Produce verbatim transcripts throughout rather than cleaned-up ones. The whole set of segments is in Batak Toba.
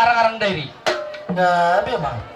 Arang-arang Dairi. Gabe ma.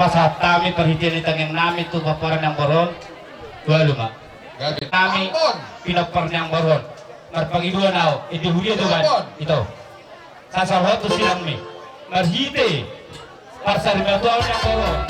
Pasahat hami parhitean ni tangiang nami tu pomparan ni amangboru on. Ualu ma. Gabe. Nami pinompar ni amangboru on. Marpangidoan ahu, ende huria do kan? Ambon. Ito. Sasahat tu sinangmi. Marhite parsaripeon ni amangboru on.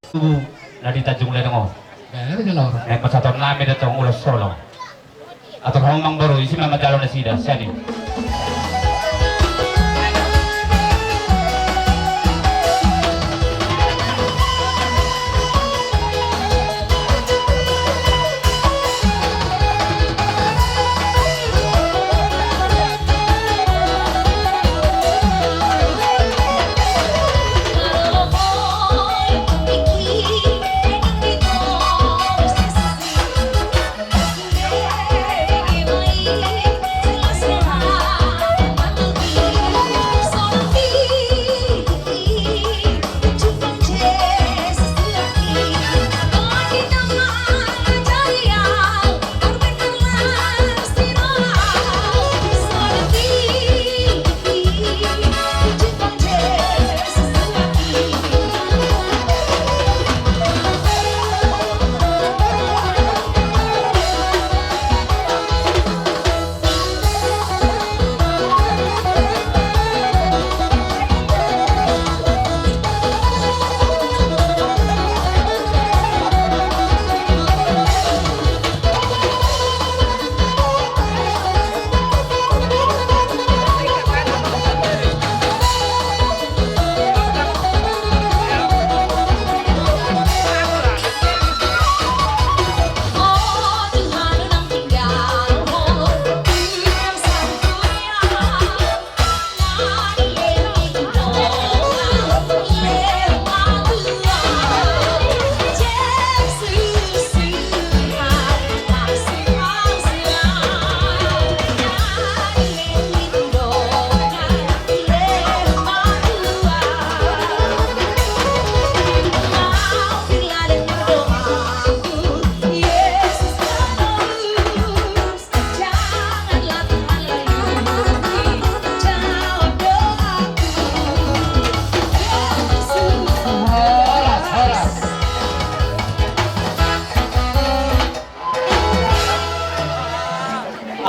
Tubu na di Tanjung Ladang on. Naeng pasahaton nami do tong ulos solo. Atur hamu amangboru, isi ma manjalo nasida sian i.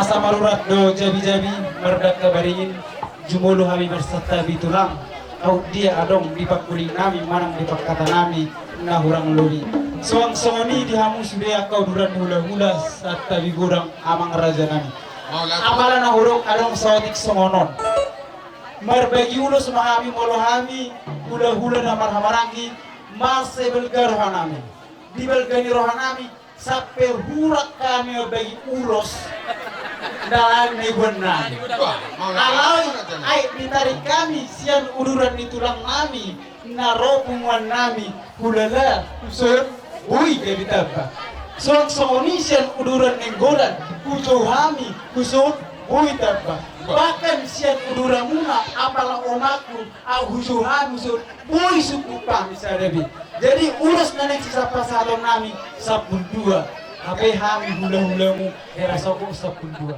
Asa marurat do jabi-jabi mardangka baringin, jumolo hami marsantabi tulang. Aut dia adong di pangkuling nami manang di pangkata nami na hurang lobi. Suang songon i di hamu sude angka uduran ni hula-hula, santabi godang amang raja nami. Apala na hurang adong saotik songon on. Marbagi ulos ma hami molo hami hula-hula na marhahamaranggi, mansai balga roha nami. Di balga ni roha nami, sampe hurang hami mambagi ulos na lain na iboan nami. Alai, ai ditarik hami sian uduran ni tulang nami na ro punguan nami, hulala, huson, boi gabe tamba. Suang songon i sian uduran nainggolan, hujou hami, huson, boi tamba. Bahkan sian uduran muna, apala omakku, au hujou hami, huson, boi sungkup hami sada be. Jadi ulos na naeng sipasahaton nami sampulu dua. Hape hami hula-hulamu, hera soko sampulu dua.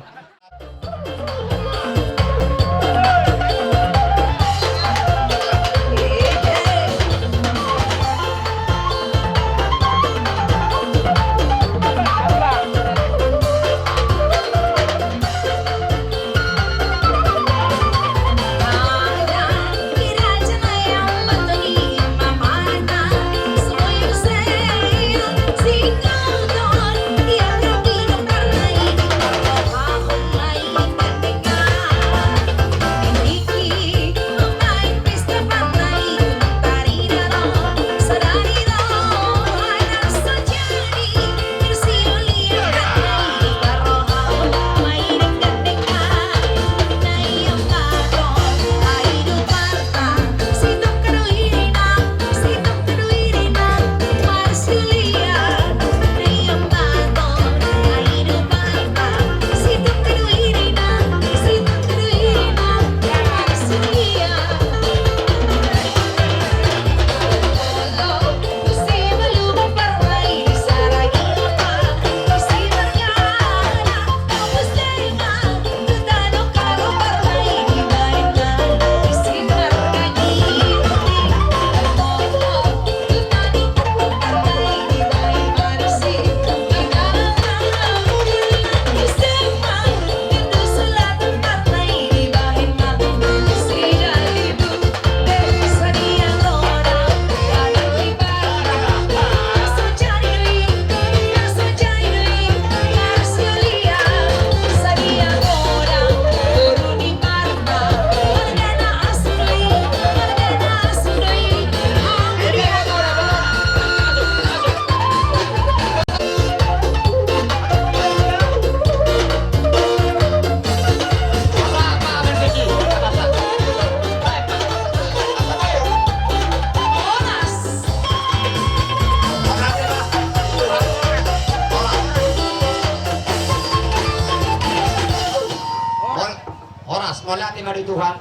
Mari Tuhan,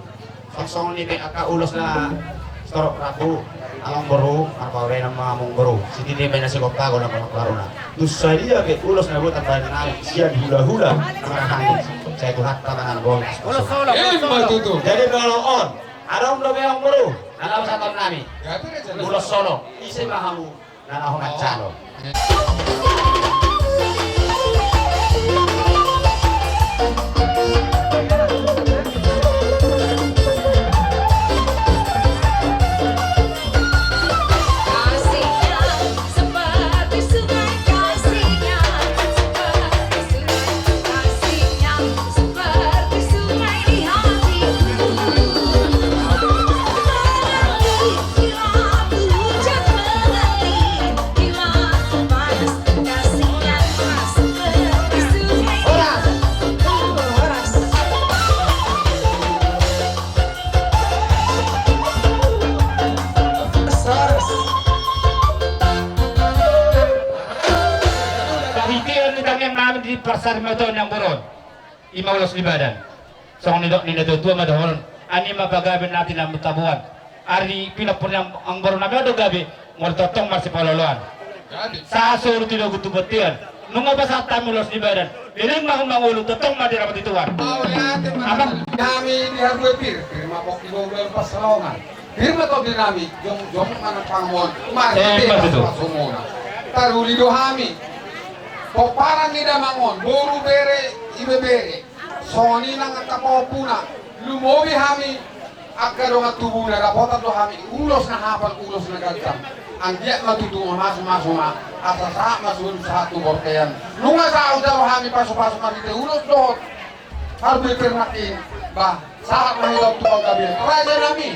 songon i pe angka ulos na sitorop rambu, amangboru, marpaorean ma amangboru, sititi ma na sigompa, godang ma na paruna. Tu sadia pe ulos na boi tambahen nami sian hulahula, marhani, sai Tuhanta ma na boi. Ulos solo, ulos solo. Jadi molo on, adong dope amangboru na laho pasahaton nami ulos solo, ise ma hamu na laho manjalo. Parhitean ni tangiang nami di parsarimaton ni amangboru on. I ma ulos ni badan. Songon nidok ni natuatua ma dohonon, an i ma pagabe na tinambutobuan. Ari pinampun ni amangboru nami on do gabe, molo tongtong marsipaloloan. Sahat saluhut i dohot tu bontean. Nunga pasahat hami ulos ni badan, leleng ma hamu mangolu, tongtong ma dirapoti Tuhan. Amang. Hami di Harbue pir, pir ma pongki do ular pansalongan. Pir ma tondi nami, jongjong ma na pangomoan. Mari. Taruli do hami. Pomparan ni damang on, boru, bere, ibebere. Songon i nang angka pahompuna, lumobi hami angka dongan tubuna, dapotan do hami ulos na hapal, ulos na ganjang. Anggiat ma tutu mamasumasu ma, asa sahat ma solu sahat tu bontean. Nunga sahat jalo hami pasupasu marhite ulos dohot Harbue pir nangkin, bah, sahat ma hita tu panggabean. Raja nami.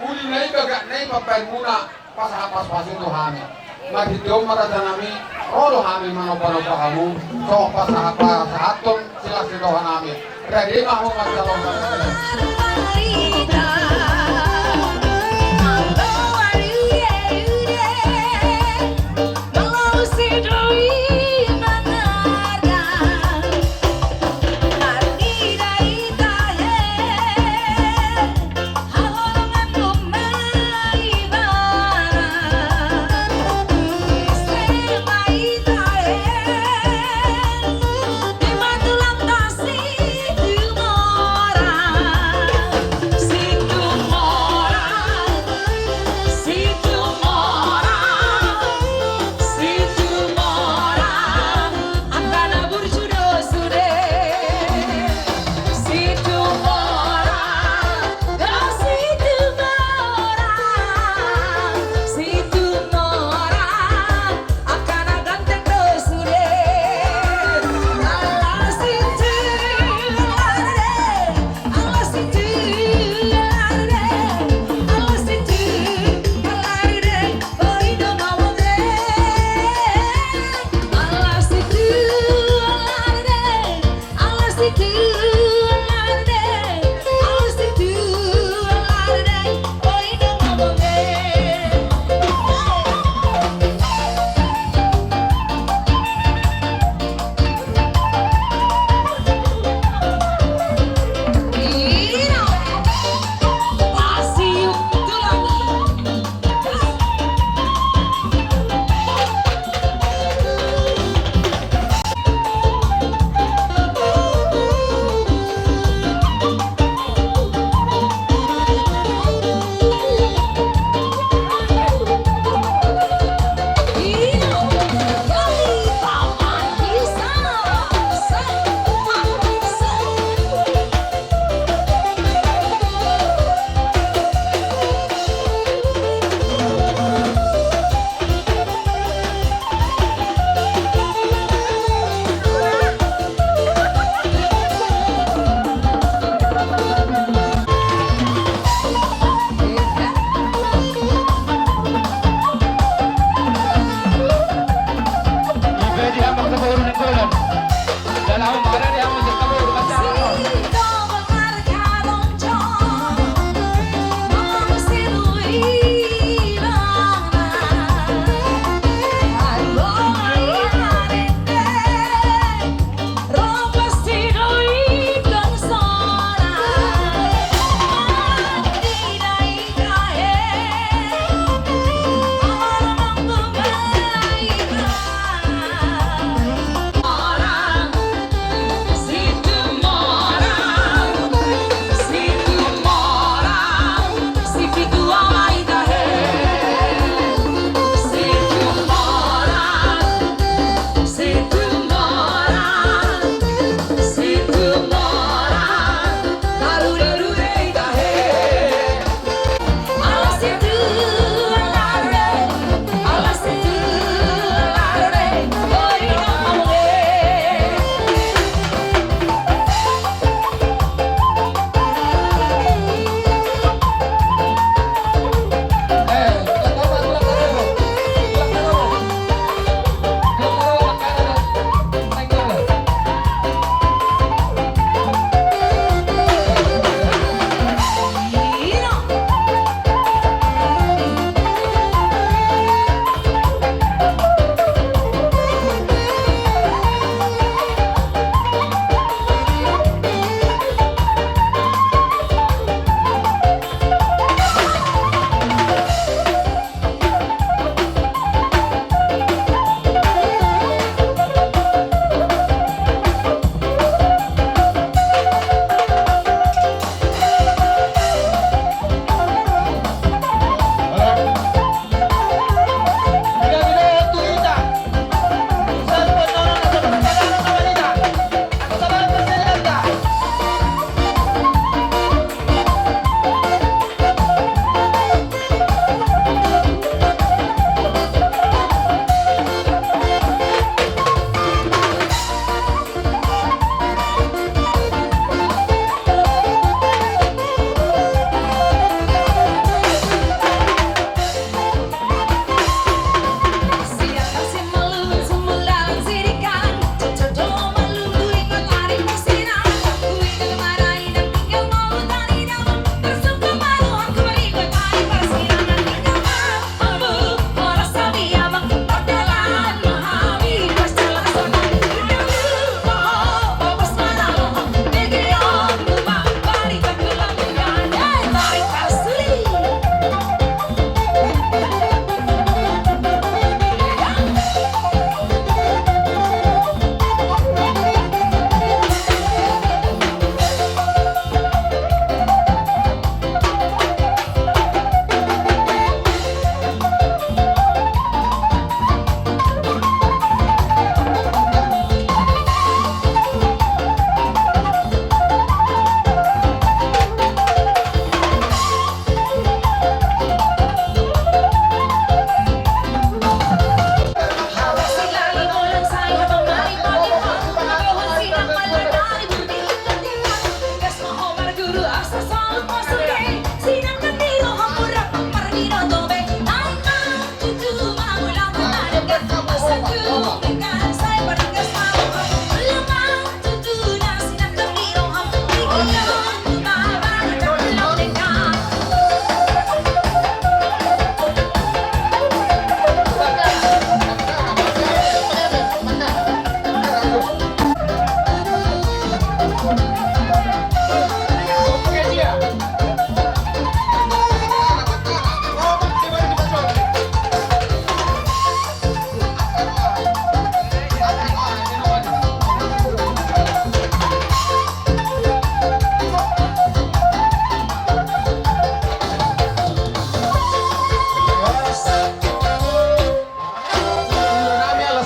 Uli na i, bagak na i, pambahenmuna. Pasahat pasupasu tu hami. Marhite on ma raja nami, ro do hami manombanomba hamu, songon pasahat pasahathon silas ni roha nami. Rade ma hamu manjalo.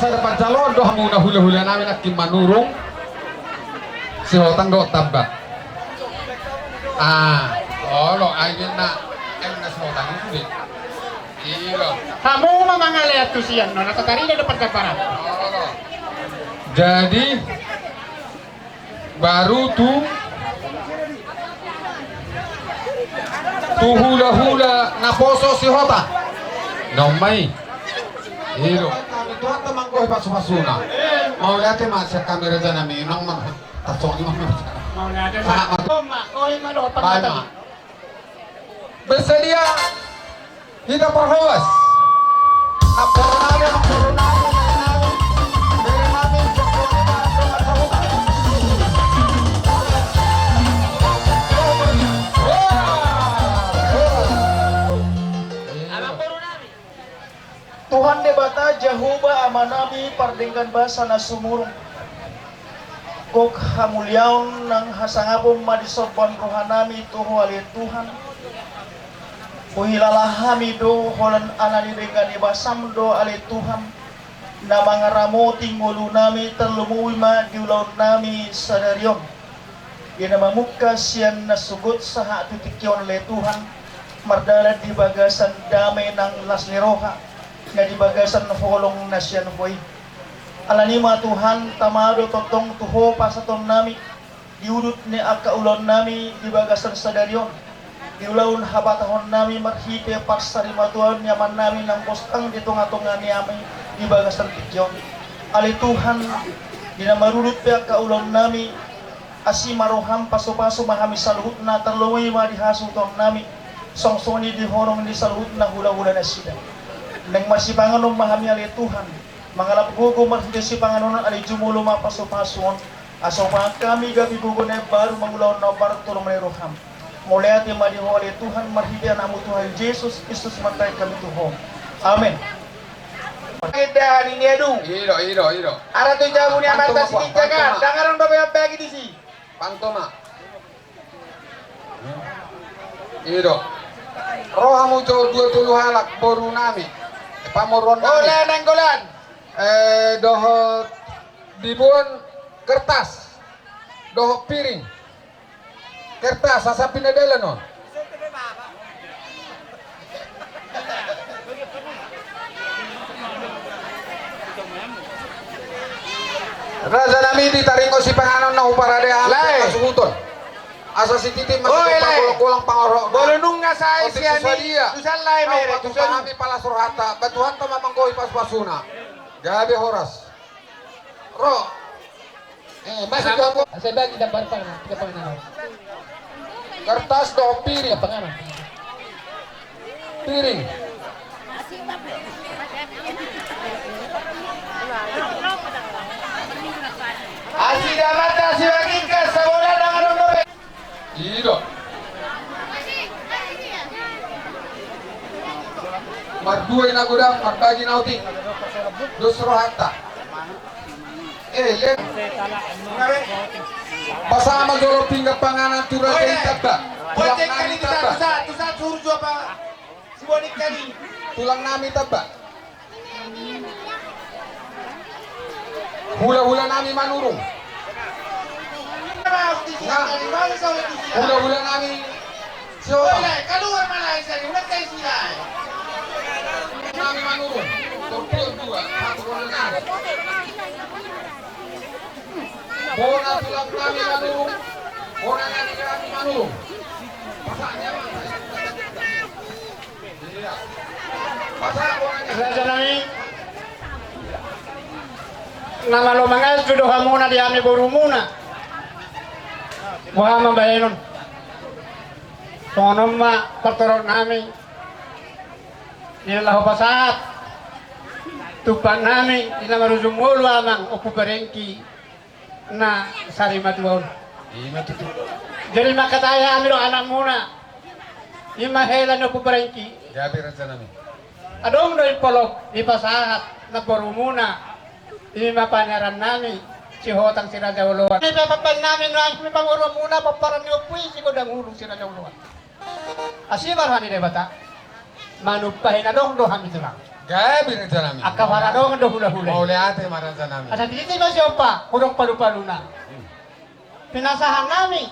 Sada panjaloan do hamu na hulahula nami nangkin Manurung. Sihotang dohot Tamba. Ah, olo, ai ninna, ninna Sihotang i. Io. Hamu ma mangalehon tu sian on, na satarida do pardaparan. Olo. Jadi, baru tu, tu hulahula naposo Sihotang. Noma i. Io. Tuhanta manggohi pasupasuna. Mauliate ma sian hami raja nami, nang ma tasongi ma. Mauliate ma. Aha, ma. Noma, oi ma do. Baen ma. Bersedia. Hita parhobas. Ampara nami, ampara nami, ampara nami. Bere nami, jokoni nami, ampara nami. Wah, wah. Tuhan Debata Jahowa Ama nami pardenggan basa na sumurung. Gok hamuliaon nang hasangapon ma disomba roha nami tu Ho ale Tuhan. Huhilala hami do holan anak ni denggan ni basam do ale Tuhan, na mangaramoti ngolu nami, tarlumobi ma di ulaon nami sadari on. Di na mamungka sian na sogot sahat tu tingki on ale Tuhan, mardalan di bagasan dame nang las ni roha, na di bagasan holong na sian Ho i. Alani i ma Tuhan, tama do tongtong tu Ho pasahaton nami, di udut ni angka ulaon nami di bagasan sadari on, di ulaon habatahon nami marhite parsarimatuaon ni Aman nami na umposo di tongatonga ni hami di bagasan tingki on. Ale Tuhan, di na marudut pe angka ulaon nami, asi ma roham, pasupasu ma hami saluhutna, tarlumobi ma di hasuhuton nami, songon i di horong ni saluhutna hulahula nasida. Naeng marsipanganon ma hami ale Tuhan, mangalap gogo marhite sipanganon on, ale jumolo ma pasupasu on, asa hupasahat hami gabe gogo na imbaru mangulahon na hombar tu lomo ni roham. Mauliate ma di Ho ale Tuhan marhite Anakmu Tuhan Jesus Kristus martangiang hami tu Ho. Amen. Eda nini adu. Ido, ido, ido. Ara tu jabu ni amanta sitinjakan. Panto ma, panto ma. Dang adong dope mambagi disi. Panto ma. Ido. Ro hamu jo dua tolu halak boru nami. Pamoruon nami. Holan, Nainggolan. Eh, dohot diboan kertas. Dohot piring. Kertas, asa pinda dalan on. Raja nami, ditaringot sipanganon na huparade hami. Lae. Pasuhuton. Asa sititi ma. Oi, lae. Golanggolang pangorok. Bolo nunga sae. Otik sian i. Susadia. Susan lae. Nau mere, patumpa susan. Hami palas rohanta. Ba Tuhanta ma manggohi pasupasuna. Gabe horas. Ro. Eh, masuk ke apa? Saya bagi dapat pangan, tiga pangan. Kertas dohot piring. Tiga pangan. Piring. Asi damat, asi bagingkas, sabola dang adong dope. Ido. Mardua i na godang, marbagi na otik. Dos rohanta. Eh, le. Pasahat ma jolo pinggan panganan tu raja i Tamba. Tulang nami Tamba. Tulang nami Tamba. Hulahula nami Manurung. Hulahula nami Sihotang. Nami Manurung. Torpedo dua. Satu komandan. Bona tulang nami Manurung. Bona nami nami Manurung. Pasahat ma. Raja nami, na malo manganju do hamuna di hami borumuna. Boha ma bahenon? Songon on ma partorop nami. Di na laho pasahat tumpak nami, di na marujung ngolu amang Ompu Barengki. Na sari matua on. Ima tutu. Jadi mangkatai hami do anakmuna. Ima hela ni Ompu Barengki. Gabe raja nami. Adong do impolop dipasahat na borumuna. Ima panearan nami Sihotang si Raja Oloan. Ima papan nami nuaeng ima pamoruonmuna pomparan ni ompu i si Godang Ulu si Raja Oloan. Asi ma roha ni Debata. Manumpahi na adong do hami tulang. Gabe raja nami. Angka paradongan do hulahula. Mauliate ma raja nami. Asa titi ma siompa, hudok palu-paluna. Pinasahan nami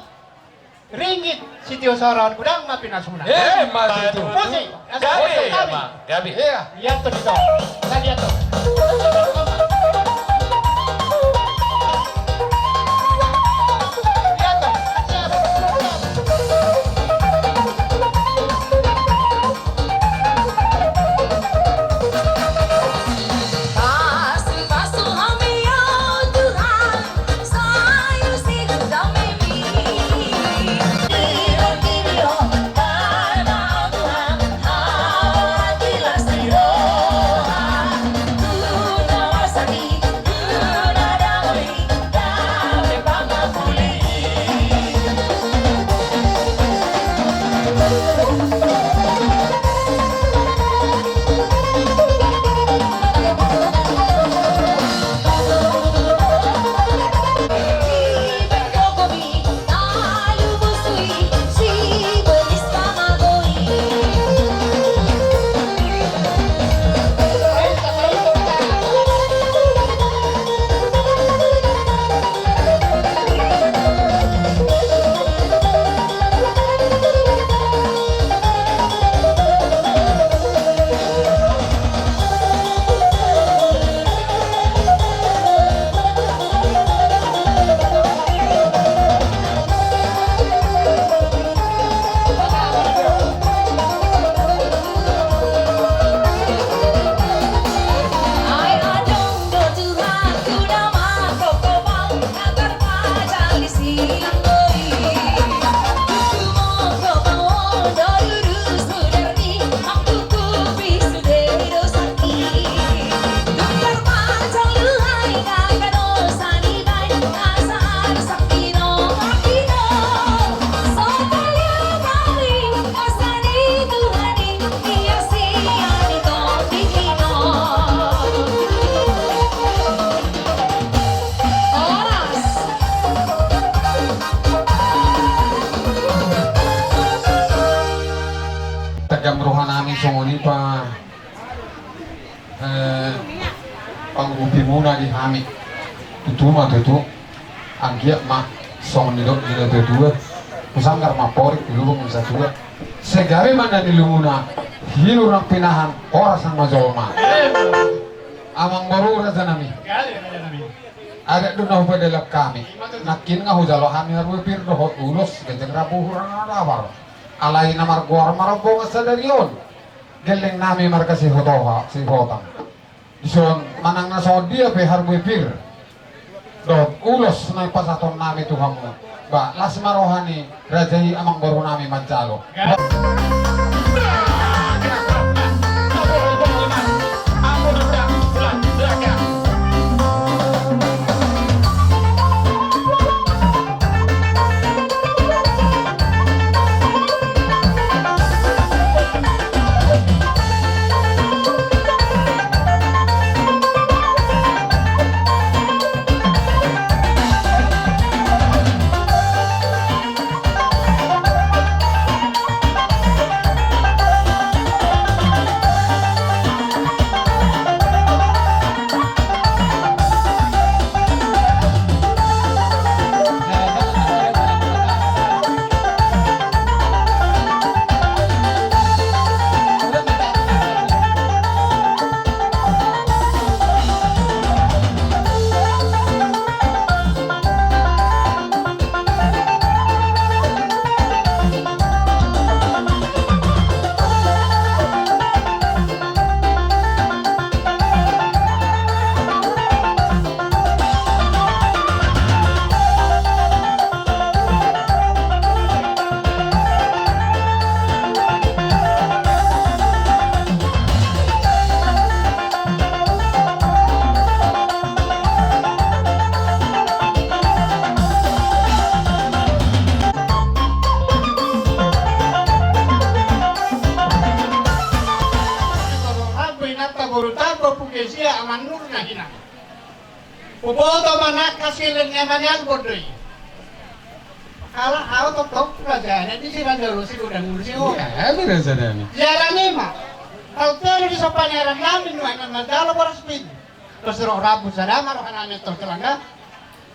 ringgit sitio soro on, godang ma pinasuna. Eh, ma tutu. Musik. Gabe, gabe. Iya. Lihat tuh, Dito. Kita lihat tuh. Lihat tuh. Horas. Tegam roha nami songon i pa, eh, pangulupimuna di hami. Tutu ma tutu. Anggiat ma songon nidok ni natuatua. Husanggar ma porik di lubung ni satua. Sai gabe ma na nilumuna. Hilu nang pinahan, horas nang ma jolma. Amangboru raja nami. Adat do na hupadalan hami. Nangkin nga hujalo hami harbue pir dohot ulos, ganjang rambu hurang na dapar. Alai na margoar ma rombongan sadari on, gelleng nami marga Sihotoha, Sihotang. Dison manang na songon dia pe harbue pir dohot ulos na pasahaton nami tu hamu. Ba las ma roha ni raja i, amangboru nami manjalo. Huboto ma nang hasilna, mani Ambon do i. Ala au tongtong raja na di si raja ulos i godang ulos i ho. Ia, ami raja nami. Ia rame ma. Taon tolu disompani aranami nuaeng na mandalo boras pitu. Tung so ro rambu sada ma rohanami toltol angka.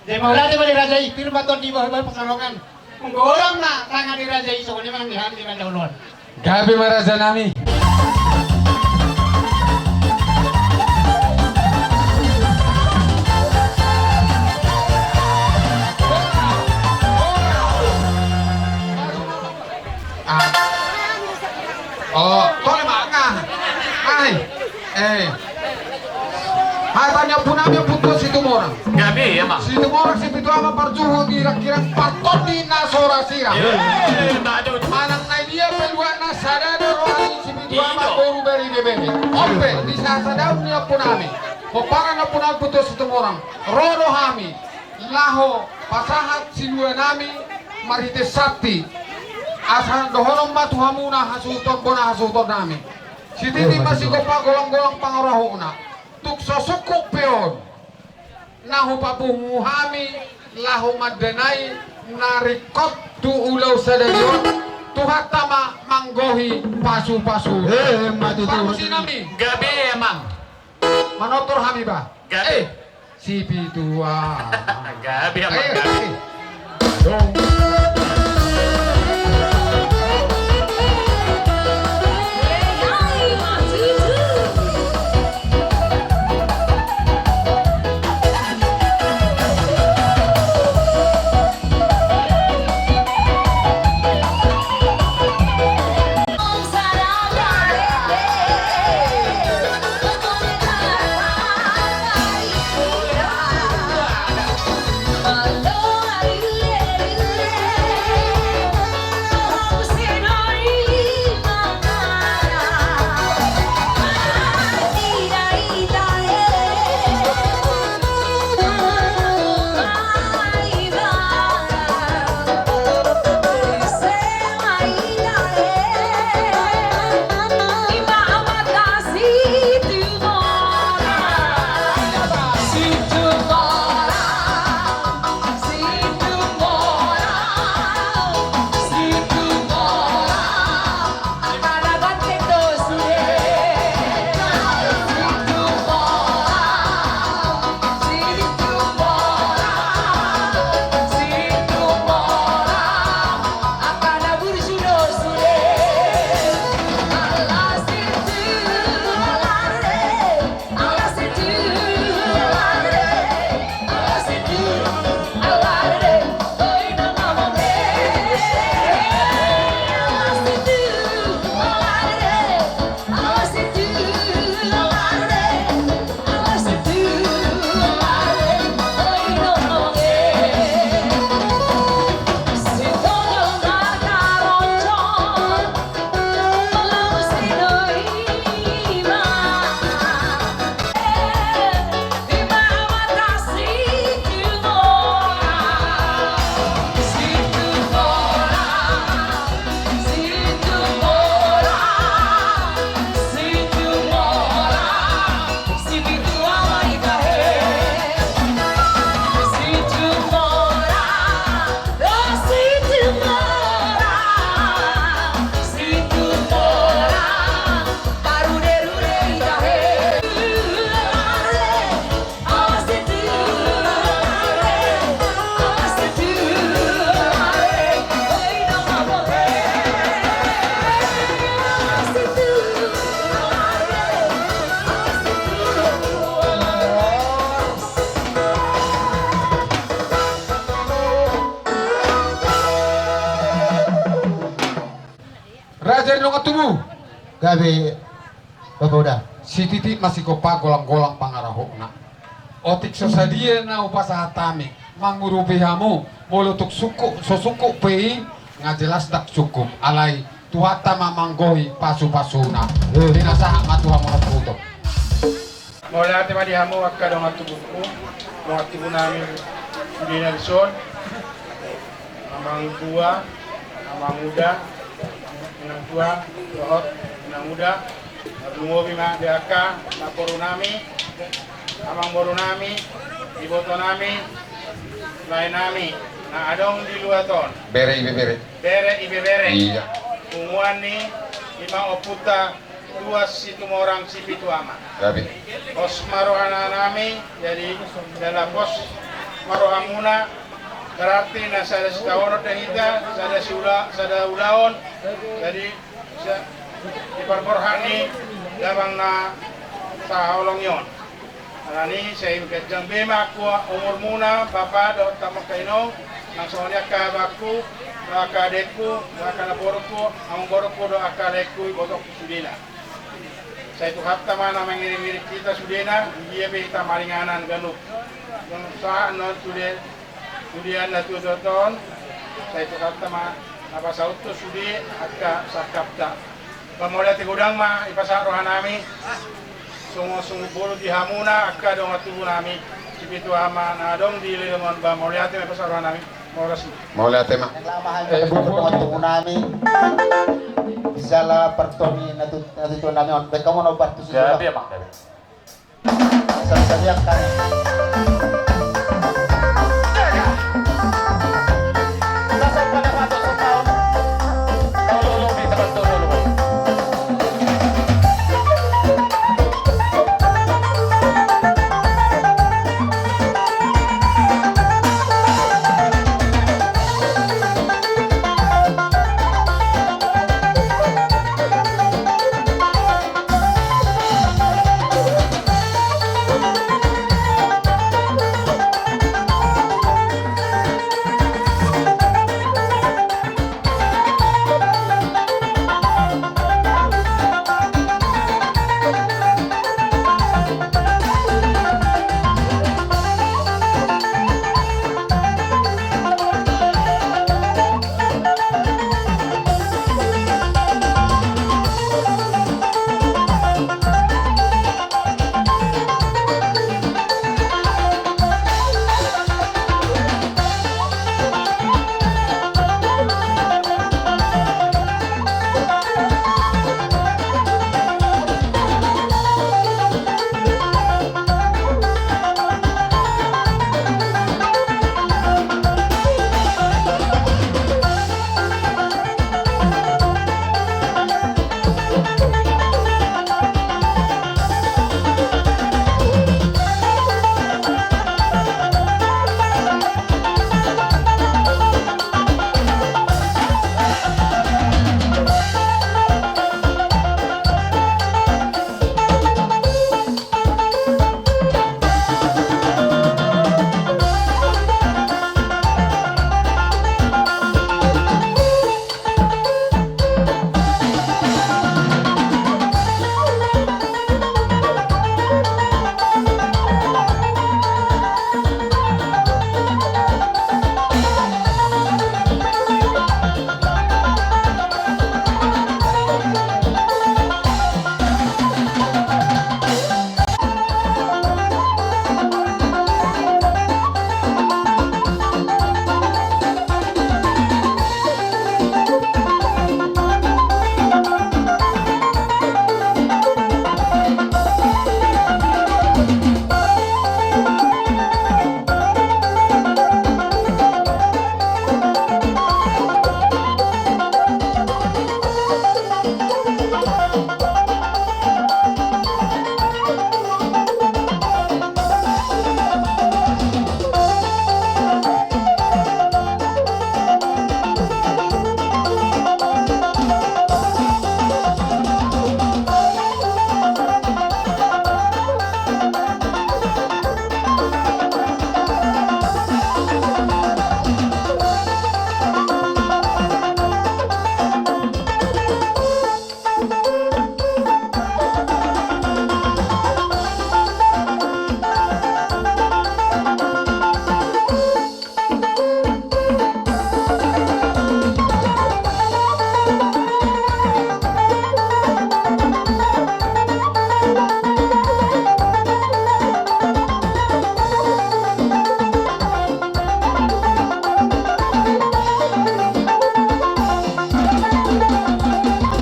Jadi mauliate ma di raja i, pir ma tondi, bohi ma pasarongan. Molo godang na tangan ni raja i, songon i ma di hami di na ulaon. Gabe ma rajanami. Ah. Oh, tole manga. Ai. Eh. Hata ni ompunami, Ompu Tuan Situmorang. Gabe, amang. Situmorang, Sipitu Ama, parjuhut, irang-irang partondi na so ra sirang. Eh, badut. Manang na i dia pe luat na sada do roha ni Sipitu Ama, boru, bere, ibebere. On pe, di sasadaon ni ompunami, pomparan ni ompunami, Ompu Tuan Situmorang, ro do hami laho pasahat siluanami marhite santi. Asa dohonon ma tu hamuna hasuhuton, bona hasuhutonnami. Sititi ma sigompa, golanggolang pangarahutna. Tung so sungkun pe on na hupapungu hami laho mandanai na ringkot tu ulaon sadari on, Tuhanta ma manggohi pasupasu. Eh, ma tutu. Pamusinami. Gabe, amang. Manortor hami, ba. Gabe. Eh. Sipitu Ama. Gabe, amang, gabe. Raja ni dongan tubu. Gabe. Bapa uda. Sititi ma sigompa, golanggolang pangarahutna. Otik so sadia na hupasahat hami mangurupi hamu, molo tung sungkun, so sungkun pe i, nga jelas ndang sungkun. Alai Tuhanta ma manggohi pasupasuna. Eh. Pinasahat ma tu hamu na tutu. Mauliate ma di hamu angka dongan tubungku, dongan tubunami sude na dison. Amang tua, amang uda, inang tua, dohot inang uda. Tarlumobi ma di angka namborunami, amangborunami, ibotonami, laenami na adong di luat on. Bere ibebere. Bere ibebere. Iya. Punguan ni ima ompunta Tuan Situmorang Sipitu Ama. Gabe. Pos ma rohanami, jadi jala pos ma rohamuna, berarti na sada sitaonon do hita, sada siula-, sada ulaon, jadi sa-, di parborhat ni damang na sahaholongi on. Alani i sai ganjang be ma angka umurmuna, bapa dohot amang inong, nang songon i angka abangku, dohot angka adekku, dohot angka namborungku, amangborungku, dohot angka laengku, ibotongku sudena. Sai Tuhanta ma na mangiringiring hita sudena, di dia pe hita maringanan ganup. Nunga sahat annon sude, sude na tuatua on, sai Tuhanta ma na pasauthon sude angka sangkapta. Ba mauliate godang ma dipasahat rohanami. Songon sungkun bolon di hamuna angka dongan tubunami, Sipitu Ama na adong di leleng on, ba mauliate ma dipasahat rohanami. Mauliate ma. Mauliate ma. Dongan tubunami, jala partongi na tu-, na tuatua nami on. Baen hamu na umbar tusi. Gabe, Amang, gabe.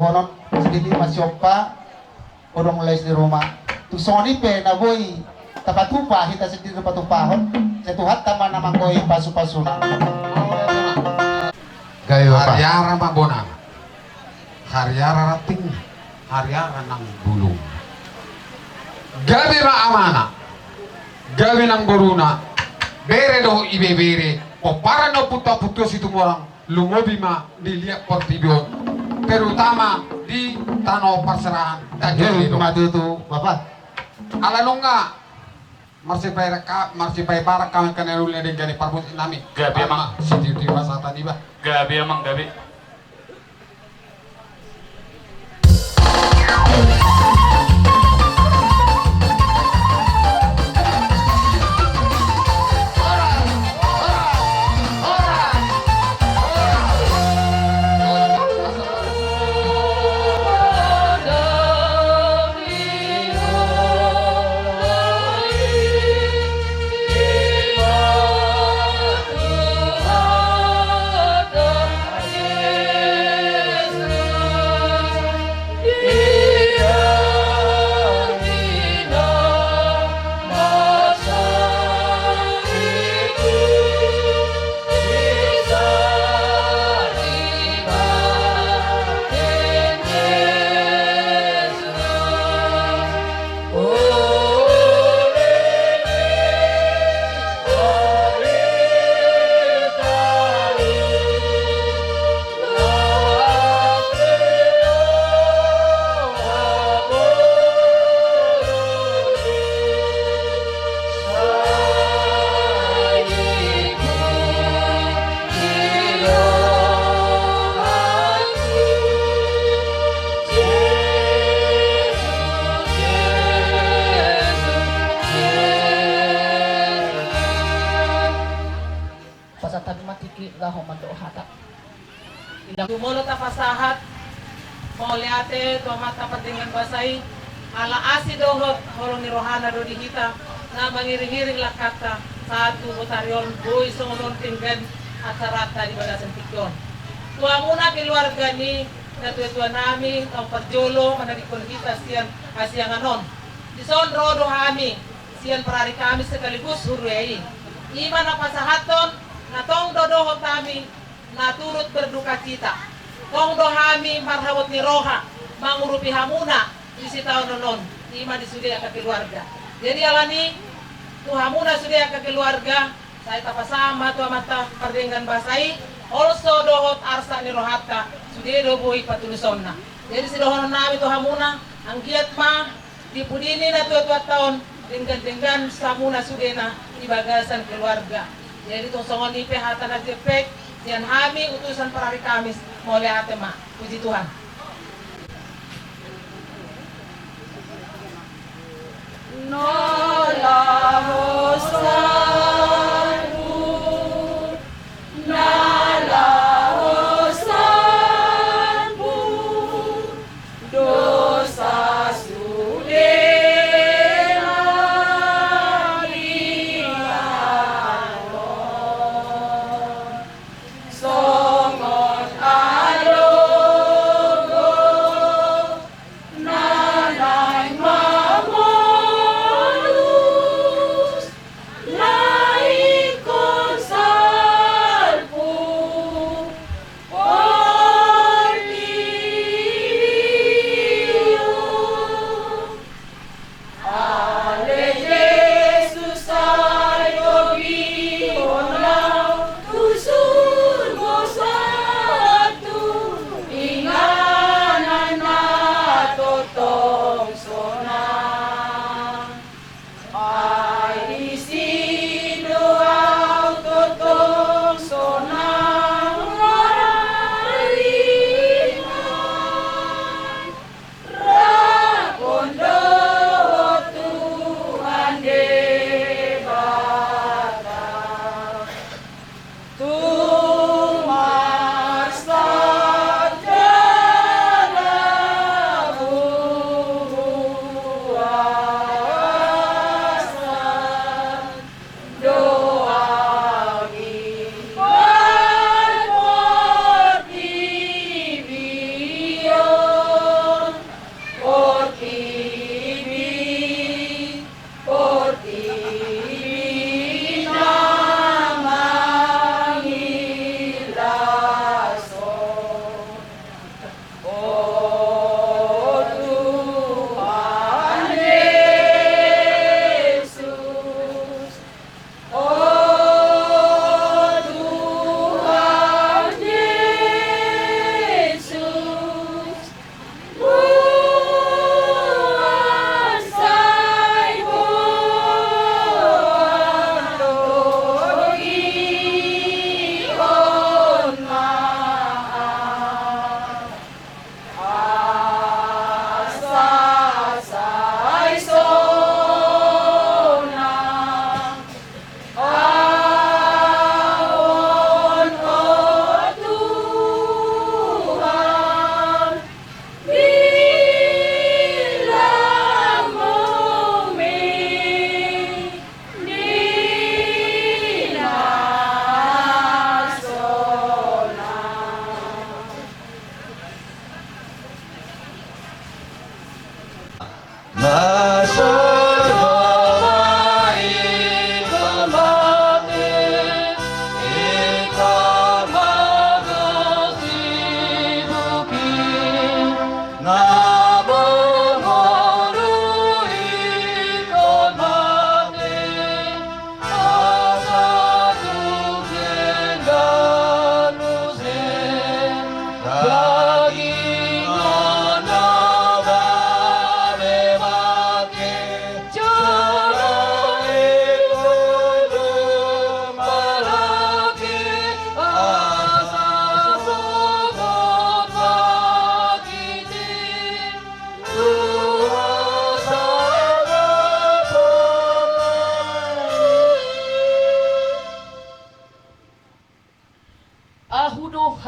Bonon, sedikit masih opa. Godang mulai di rumah. Tu songon i pe na boi tapatupa, hita sendiri patupahon. Sai Tuhanta ma na manggoi pasupasuna. Gayo, Pa. Hariara ma bona. Hariara ranting. hariara nang bulung. Gabe ma amana, gabe nang boruna, bere dohot ibebere, pomparan ni ompunta-ompunta Situmorang, lumobi ma di liat portibi on, terutama di tano parserahan. Gabe ma tutu, Bapa. Ala nunga marsipaipara, marsipaipara hami angka na uli na denggan i, parmusik nami. Gabe, Amang. Sitio-tio ma sahat niba. Gabe, Amang, gabe. Pasahat hami ma tingki laho mandok hata. Jumolo tapasahat mauliate tu Amanta Pardenggan Basa i, ala asi dohot holong ni rohana do di hita na mangiring-iring langkanta sahat tu botari on, boi songon on denggan acaranta di bagasan tingki on. Tu hamuna keluarga ni natua-tua nami naung parjolo manadingkon hita sian hasiangan on, dison ro do hami sian Parari Kamis sekaligus huria i. I ma na pasahathon na tong do dohot hami na turut berdukacita. Tong do hami marhabot ni roha mangurupi hamuna di sitaonon on, i ma di sude angka keluarga. Jadi alani i, tu hamuna sude angka keluarga, sai tapasahat ma tu Amanta Pardenggan Basa i, holso dohot arsak ni rohanta, sude do boi patulusonna. Jadi sidohonon nami tu hamuna, anggiat ma di pudi ni natua-tuanta on, denggan-denggan hamuna sudena di bagasan keluarga. Jadi tung songon i pe hata na jempek sian hami utusan Parari Kamis, mauliate ma. Puji Tuhan. Na laho salpu, na laho salpu, dosa sude na di laon. Songon alogo na naeng mangolu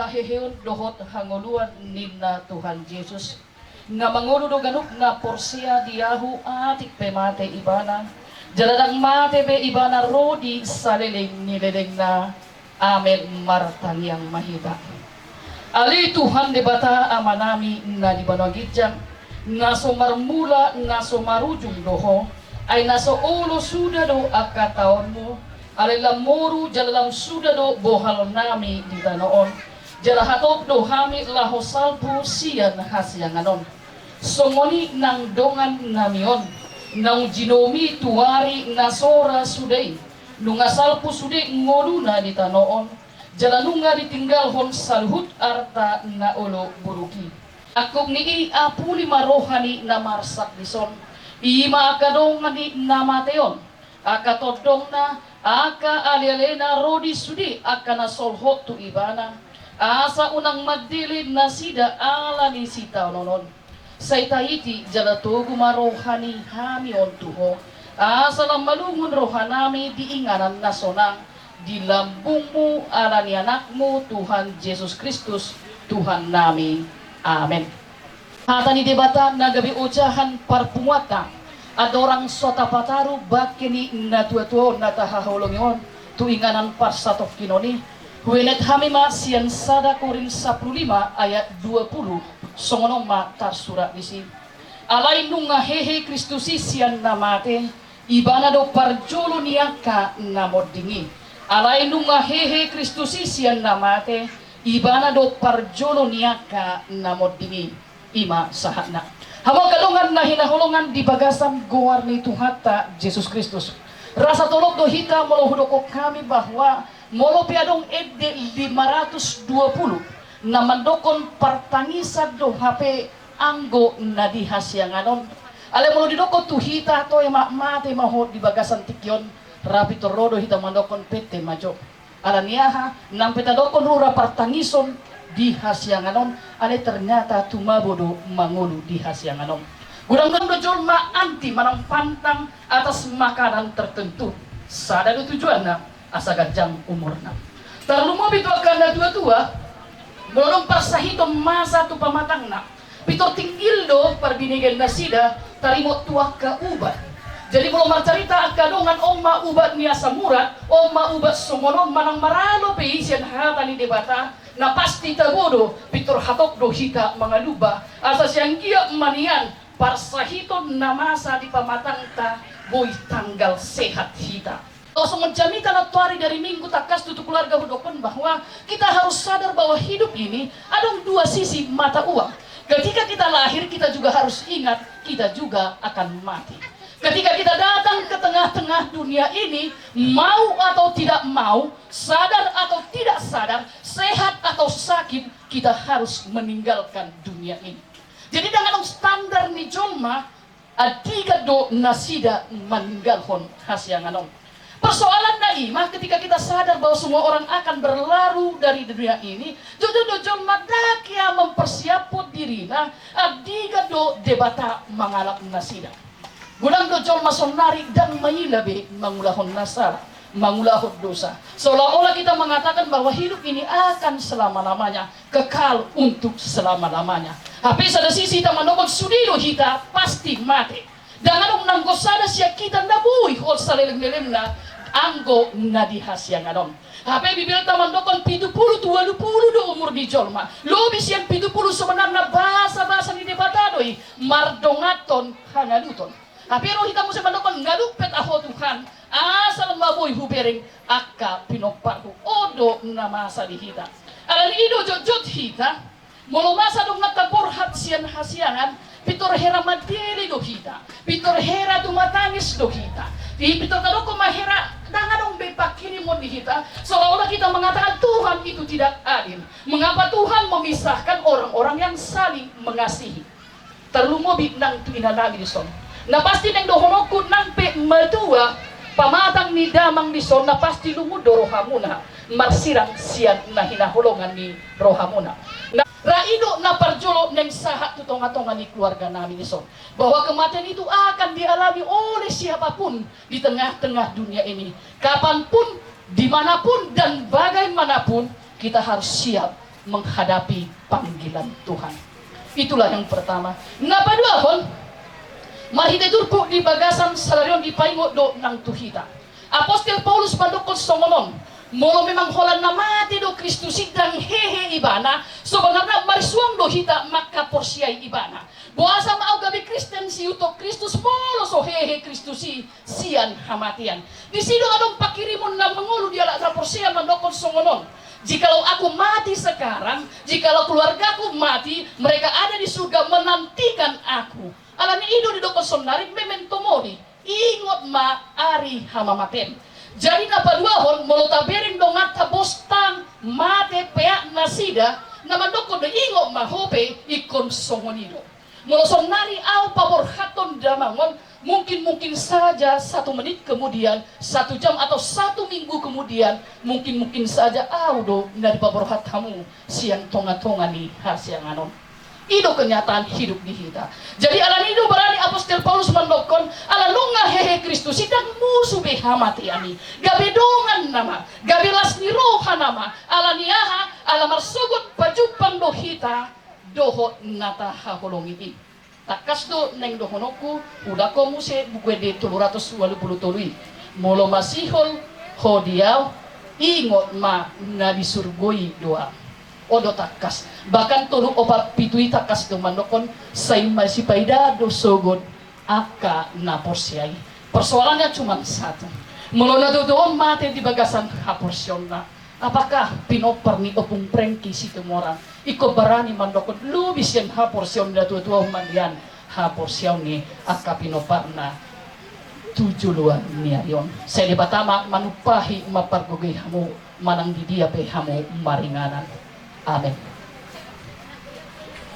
Haheheon dohot hangoluan ninna Tuhan Jesus. Nga mangolu do ganup na porsea di Ahu, atik pe mate ibana, jala ndang mate be ibana ro di saleleng ni lelengna. Amen. Martangiang ma hita. Ale Tuhan Debata Amanami na di banua ginjang, na so marmula na so marujung do Ho, ai na so olo suda do angka taonMu, alai lam moru jala lam suda do bohalnami di tano on, jala hatop do hami laho salpu sian hasiangan on. Songon i nang dongannami on, naung jinomi tu ari na so ra suda i, nunga salpu sude ngoluna di tano on, jala nunga ditinggalhon saluhut arta na olo buruk i. Angkup ni i apuli ma roha ni na marsak dison, i ma angka dongan ni na mate on, angka tondongna, angka alealena ro di sude angka na solhot tu ibana, asa unang mandele nasida ala ni sitaonon on. Sai taiti jala togu ma roha ni hami on tu Ho, asa lam malungun rohanami di inganan na sonang di lambungMu, ala ni AnakMu Tuhan Jesus Kristus Tuhannami. Amen. Hata ni Debata na gabe ojahan parpunguanta, andorang so tapataru bangke ni natuatua on na tahaholongi on tu inganan parsatongkinon i, huenet hami ma sian sada Korint sampulu lima ayat dua pulu, songon on ma tarsurat disi: Alai nunga hehe Kristus i sian na mate, Ibana do parjolo ni angka na monding i. Alai nunga hehe Kristus i sian na mate, Ibana do parjolo ni angka na monding i. I ma sahatna. Hamu angka dongan na hinaholongan di bagasan goar ni Tuhanta Jesus Kristus, rasa tolop do hita molo hudok hami bahwa molo pe adong ende lima ratus dua pulu na mandokkon partangisan do hape anggo na di hasiangan on. Alai molo didokkon tu hita, toe ma mate ma ho di bagasan tingki on, ra pintor ro do hita mandokkon pette ma jo. Ala ni aha? Nang pe tadokkon rura partangison di hasiangan on, alai ternyata tumabo do mangolu di hasiangan on. Godang do jolma anti manang pantang atas makanan tertentu. Sada do tujuanna, asa ganjang umurna. Tarlumobi tu angka na tuatua, molo adong parsahiton masa tu pamatangna, pintor tinggil do parbinegean nasida tarimot tu angka ubat. Jadi molo marcarita angka dongan, on ma ubat ni asam urat, on ma ubat songon on, manang maralo pe i sian hata ni Debata, na pasti tabo do, pintor hatop do hita mangalumba, asa sian gia ma nian parsahiton na masa di pamatangta boi tanggal sehat hita. Songon jamita nantoari dari Minggu tangkas tutu keluarga hudokkon bahwa kita harus sadar bahwa hidup ini adong dua sisi mata uang. Ketika kita lahir, kita juga harus ingat kita juga akan mati. Ketika kita datang ke tengah-tengah dunia ini, mau atau tidak mau, sadar atau tidak sadar, sehat atau sakit, kita harus meninggalkan dunia ini. Jadi ndang adong standar ni jolma andigan do nasida maninggalhon hasiangan on. Persoalanna i ma, ketika kita sadar bahwa semua orang akan berlalu dari dunia ini, jotjot do jolma ndang hea mempersiaphon dirina, andigan do Debata mangalap nasida. Godang do jolma saonnari ndang maila be mangulahon na sala, mangulahon dosa. Seolah-olah kita mengatakan bahwa hidup ini akan selama-lamanya, kekal untuk selama-lamanya. Hape sada sisi hita mandokkon sude do hita pasti mate. Ndang adong nanggo sada sian hita na boi hot saleleng-lelengna anggo na di hasiangan on. Hape Bibelta mandokkon pitu pulu tu ualu pulu do umur ni jolma. Lobi sian pitu pulu sebenarna basa-basa ni Debata do i, mardonganhon hangaluton. Hape ro hita muse mandokkon, ngalupet ahu Tuhan, asal ma boi hubereng angka pinomparhu. On do na masa di hita. Alani i do jotjot hita, molo masa donganta borhat sian hasiangan, pintor hera mandele do hita, pintor hera tumatangis do hita. Di pintor tadokkon ma hera, ndang adong be pangkirimon di hita, seolah-olah kita mengatakan Tuhan itu tidak adil. Mengapa Tuhan memisahkan orang-orang yang saling mengasihi? Tarlumobi nang tu inanami dison. Na pasti naeng dohononku, nang pe matua pamatang ni damang dison, na pasti lungun do rohamuna marsirang sian na hinaholongan ni rohamuna. Na ra i do na parjolo naeng sahat tu tonga-tonga ni keluarganami dison, bahwa kematian itu akan dialami oleh siapapun di tengah-tengah dunia ini. Kapanpun, dimanapun, dan bagaimanapun, kita harus siap menghadapi panggilan Tuhan. Itulah yang pertama. Na paduahon, marhite turpuk di bagasan sadari on dipaingot do nang tu hita. Apostel Paulus mandokkon songon on, molo memang holan na mate do Kristus i, ndang hehe ibana, sebenarna marisuang do hita mangkaporseai ibana. Boasa ma au gabe Kristen, siihuthon Kristus, molo so hehe Kristus i sian hamatean? Disi do adong panghirimon na mangolu di halak na porsea mandokkon songon on: Jikalau aku mati sekarang, jikalau keluargaku mati, mereka ada di surga menantikan aku. Alani i do didokkon saonnari, memento mori, ingot ma ari hamamatem. Jadi na paduahon, molo tabereng donganta, bostang, mate, peak nasida, na mandokkon do ingot ma ho pe, ingkon songon i do. Molo saonnari au paborhathon damang on, mungkin-mungkin saja satu menit kemudian, satu jam atau satu minggu kemudian, mungkin-mungkin saja au do na dipaborhat hamu sian tonga-tonga ni hasiangan on. I do kenyataan hidup di hita. Jadi alani i do berani Apostel Paulus mandokkon, ala nunga hehe Kristus i, ndang musu be hamatean i. Gabe dongan nama, gabe las ni roha nama. Alani aha? Ala marsogot pajumpang do hita dohot na tahaholongi i. Tangkas do naeng dohononku, ulakhon muse Buku Ende tolu ratus ualu pulu tolu i: Molo masihol ho di au, ingot ma na di surgo i do au. On do tangkas. Bahkan tolu opat pitu i tangkas do mandokkon, sai masipaidaan do sogot angka na porsea i. Persoalannya cuma satu. Molo na tuatua on mate di bagasan haporseaonna, apakah pinompar ni Ompung Prengki Situmorang ingkon barani mandokkon lobi sian haporseaon na tuatua on manang haporseaon ni angka pinomparna tu joloan ni ari on? Sai Debata ma manumpahi, mampargogoi hamu manang di dia pe hamu maringanan. Amen.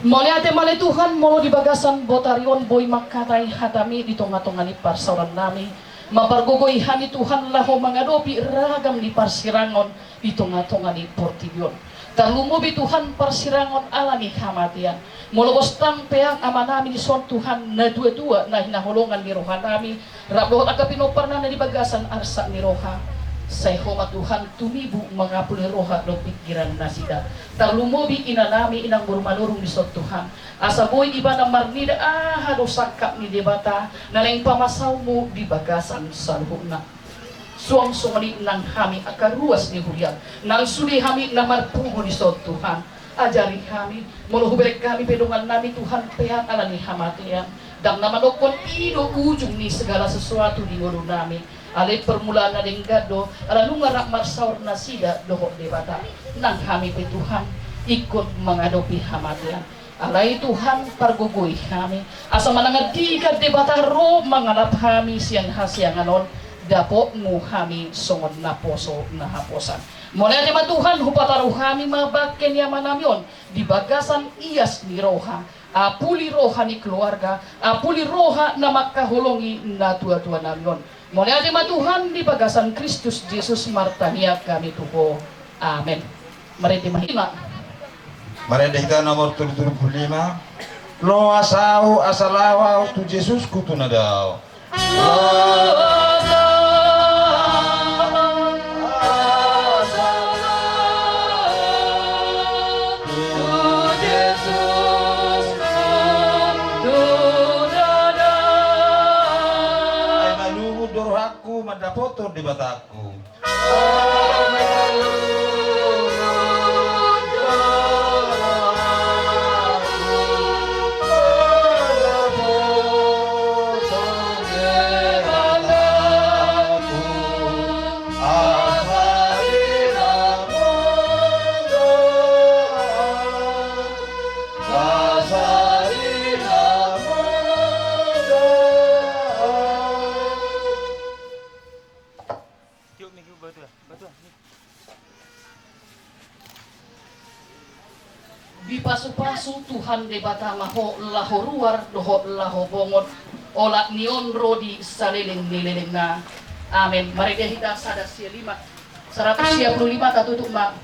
Mauliate ma ale Tuhan, molo di bagasan botari on boi mangkatai hataMi di tonga-tonga ni parsaorannami. Mampargogoi hami Tuhan laho mangadopi ragam ni parsirangon di tonga-tonga ni portibi on. Tarlumobi Tuhan parsirangon ala ni hamatean. Molo bostang, peak, amanami dison Tuhan, na tuatua na hinaholongan ni rohanami, rap dohot angka pinomparna na di bagasan arsak ni roha, sai Ho ma Tuhan tumibu mangapuli roha dohot pingkiran nasida. Tarlumobi inanami, inang boru Manurung dison Tuhan, asa boi ibana marnida aha do sangkap ni Debata na naeng pamasaonMu di bagasan saluhutna. Suang songon i nang hami angka ruas ni huriaM, nang sude hami na marpungu dison Tuhan. Ajari hami, molo hubereng hami pe dongannami Tuhan, peak ala ni hamatean, ndang na mandokkon i do ujung ni segala sesuatu di ngolunami. Alai permulaan na denggan do, ala nunga rap marsaor nasida dohot Debata. Nang hami pe Tuhan, ingkon mangadopi hamatean. Alai Tuhan, pargogoi hami, asa manang andigan Debata ro mangalap hami sian hasiangan on, dapotMu hami songon naposo na haposan. Mauliate ma Tuhan, hupataru hami ma bangke ni amanami on di bagasan ias ni roha, apuli roha ni keluarga, apuli roha na mangkaholongi na tuatuanami on. Mauliate ma Tuhan, di bagasan Kristus Jesus martangiang hami tu Ho. Amen. Marende ma hita. Marende hita nomor tolu tolu pulu lima. Loas ahu asa laho ahu tu Jesus hutunada ahu. Ai malungun do rohangku mandapothon Debatangku. Dipasupasu Tuhan Debata ma ho laho ruar dohot laho bongot, olat ni on ro di saleleng ni lelengna. Amen. Marende hita sada sia lima. Saratus sia pulu lima, tatutup ma.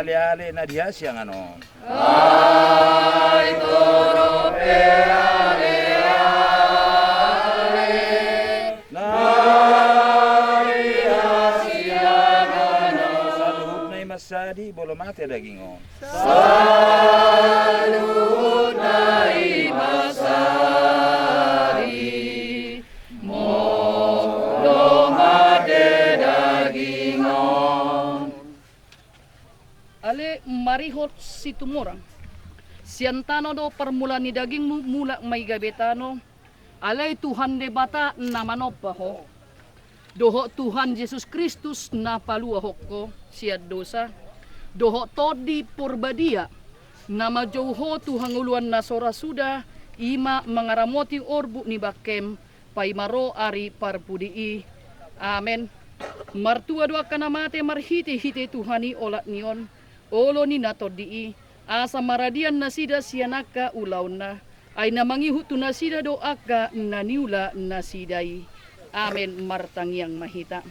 Aleale na di hasiangan on. Ai toro pe aleale na di hasiangan on. Saluhutna i ma sadi, molo mate daging on. Saluhutna i ma sadi, molo mate daging on. Ale marihot Situmorang, sian tano do parmulaan ni dagingmu, mulak ma i gabe tano. Alai Tuhan Debata na manompa ho, dohot Tuhan Jesus Kristus na paluahon ho sian dosa, dohot Tondi Porbadia na manjou ho tu hangoluan na so ra suda, i ma mangaramoti orbuk ni bangkem, paima ro ari parpudi i. Amen. Martua do angka na mate marhitehite Tuhan i olat ni on, olo ni na tondi i, asa maradian nasida sian angka ulaonna, ai na mangihut tu nasida do angka na niula nasida i. Amen. Martangiang ma hita.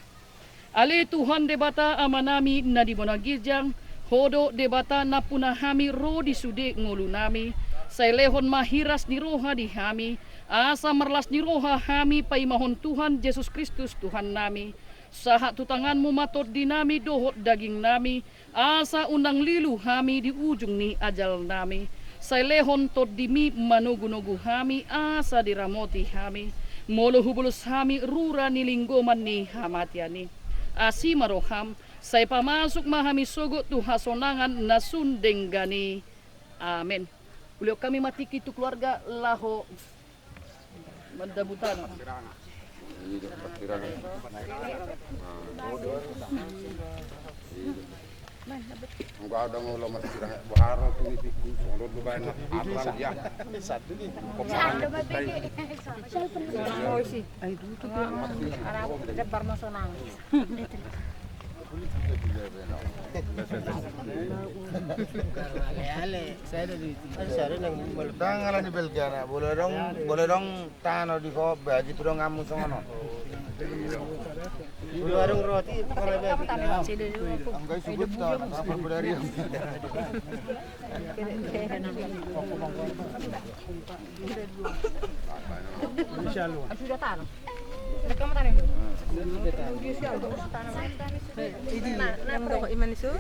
Ale Tuhan Debata Amanami na di banua ginjang, ho do Debata nampuna hami ro di sude ngolunami, sai lehon ma hiras ni roha di hami, asa marlas ni roha hami paimahon Tuhan Jesus Kristus Tuhannami. Sahat tu tanganmu ma tondinami dohot dagingnami, asa unang lilu hami di ujung ni ajalnami. Sai lehon tondimi manogunogu hami, asa diramoti hami, molo hubolus hami rura ni linggoman ni hamatean i. Asi ma roham, sai pamasuk ma hami sogot tu hasonangan na sun denggan i. Amen. Ulehon hami ma tingki tu keluarga laho mandabu tano. Enggak ada ngolo masirang boharo tu itu, songon do baen atrang dia. Debar masonang. Ndang ala ni belgana, molo adong, molo adong tano di ho, bagi tu donganmu songon on. Molo adong roti, pala bagi. Anggo i subut tano, apa bedari. Sudah tano. Rekam tano. Nah, nah, iman isu.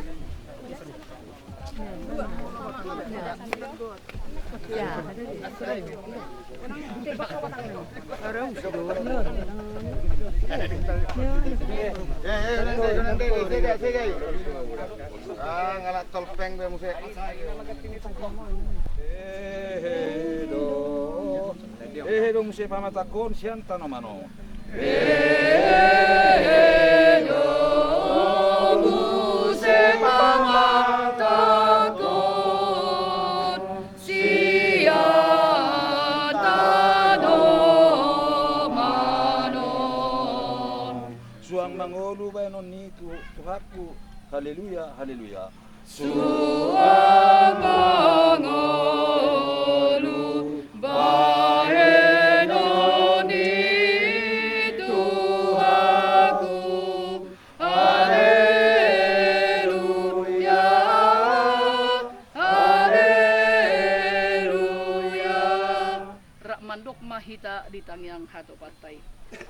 Ah, ngalak tolpeng be muse. Hehe do. Hehe do muse pamatangkon sian tanoman on. Hehe do muse pamatangkon sian tanoman on. Suang mangolu baenon ni tu-, Tuhanku. Haleluya, haleluya. Suang mangolu baenon ni Tuhanku. Haleluya, haleluya. Rap mandok ma hita di tangiang hatopanta i.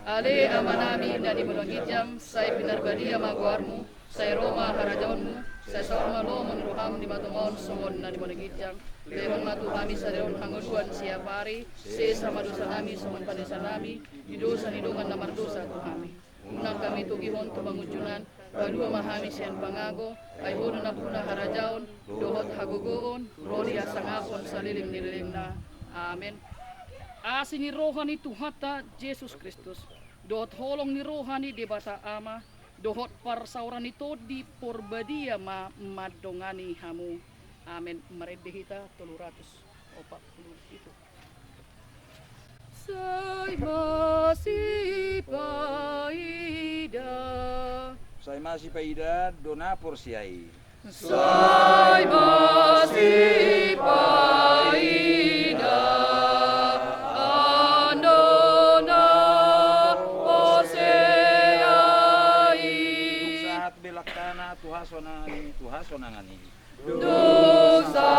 Ale Amanami na di banua ginjang, sai pinarbadia ma goarmu, sai ro ma harajaonmu, sai saut ma lomo ni roham di banua tonga on songon na di banua ginjang. Lehon ma tu hami sadari on hangoluan siapari, sesa ma dosanami songon panesanami di dosa ni dongan na mardosa tu hami. Unang hami togihon tu pangunjunan, palua ma hami sian pangago, ai Ho do nampuna harajaon, dohot hagogoon, ro di hasangapon saleleng ni lelengna. Amen. Asi ni roha ni Tuhanta Jesus Kristus, dohot holong ni roha ni Debata Ama, dohot parsaoran ni Tondi Porbadia ma mandongani hamu. Amen. Marende hita tolu ratus opat puluh pitu. Sai masipaida. Sai masipaida do na porsea i. Sai masipaida ando na porsea i. Sahat be langkana tu has Sonang i, Tuhan, sonang i. Dosa